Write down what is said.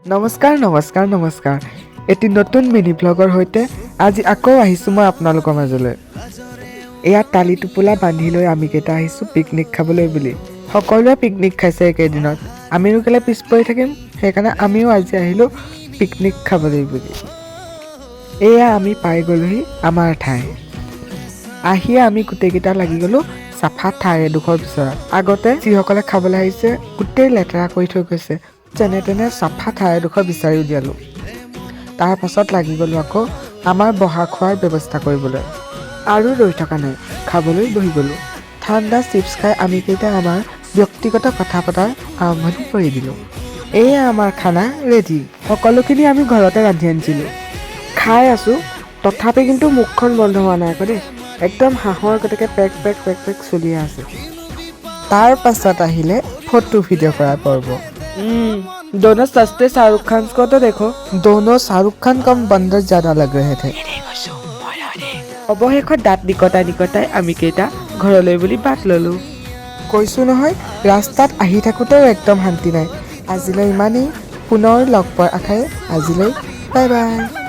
নমস্কাৰ, নমস্কাৰ, নমস্কাৰ। এটি নতুন মিনি ভ্লগৰ সৈতে আজি আকৌ আহিছোঁ মই আপোনালোকৰ মাজলৈ। এয়া টালি টোপোলা বান্ধি লৈ আমিকেইটা আহিছোঁ পিকনিক খাবলৈ বুলি। সকলোৱে পিকনিক খাইছে এইকেইদিনত, আমিনো কেলৈ পিছ পৰি থাকিম? সেইকাৰণে আমিও আজি আহিলোঁ পিকনিক খাবলৈ বুলি। এয়া আমি পাই গ'লোহি আমাৰ ঠাই। আহিয়ে আমি গোটেইকেইটা লাগি গ'লোঁ চাফা ঠাই এডোখৰ বিচৰাত। আগতে যিসকলে খাবলৈ আহিছে, গোটেই লেতেৰা কৰি থৈ গৈছে। যেনে তেনে চাফা ঠাই এডোখৰ বিচাৰি উলিয়ালোঁ। তাৰ পাছত লাগি গ'লোঁ আকৌ আমাৰ বহা খোৱাৰ ব্যৱস্থা কৰিবলৈ। আৰু ৰৈ থকা নাই, খাবলৈ বহি গ'লোঁ। ঠাণ্ডা চিপছ খাই আমিকেইটা আমাৰ ব্যক্তিগত কথা পতাৰ আৰম্ভণি কৰি দিলোঁ। এয়া আমাৰ খানা ৰেডি। সকলোখিনি আমি ঘৰতে ৰান্ধি আনিছিলোঁ। খাই আছোঁ, তথাপি কিন্তু মুখখন বন্ধ হোৱা নাই আকৌ দেই। একদম হাঁহৰ গতিকে পেক পেক পেক পেক চলিয়ে আছে। তাৰ পাছত আহিলে ফটো ভিডিঅ' কৰাৰ পৰ্ব। दोनों सस्ते शाहरुख खान को तो देखो, दोनों शाहरुख खान कम बंदर ज्यादा लग रहे थे। অৱশেষত দাঁত নিকটাই নিকটাই আমি কেইটা ঘৰলৈ বুলি বাট ল'লোঁ। কৈছোঁ নহয়, ৰাস্তাত আহি থাকোঁতেও একদম শান্তি নাই। আজিলৈ ইমানেই। পুনৰ লগ পোৱাৰ আশাৰে আজিলৈ বাই বাই।